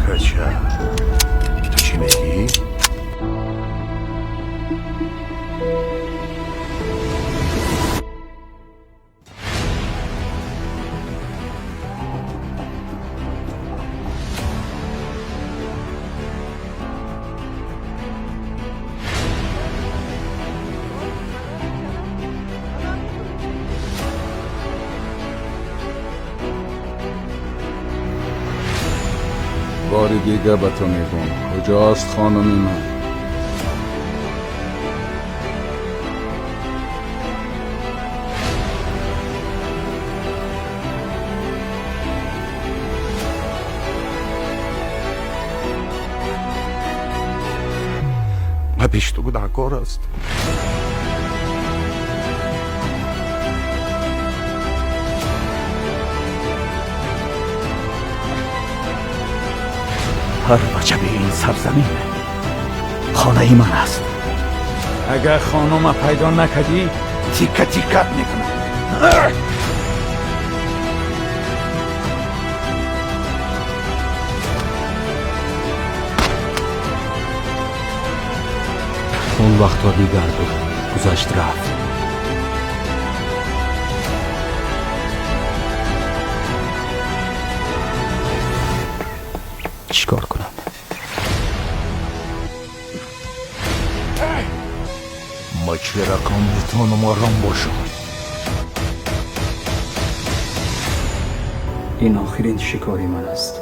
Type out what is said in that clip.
Кача, ту чӣ мегӣ? Бори дига ба ту мегӯм, куҷост хонуми ман? Ман пеши ту гунаҳкор аст. Ҳар вачаби ин сарзамин хонаи ман аст. Агар хонума пайдо накардӣ, тика тикат мекунам. Он вақтҳо дигар буд, гузашт, рафт. Чӣ кор кунам? Ма чӣ рақам метавонам ором бошам? Ин охирин шикори ман аст.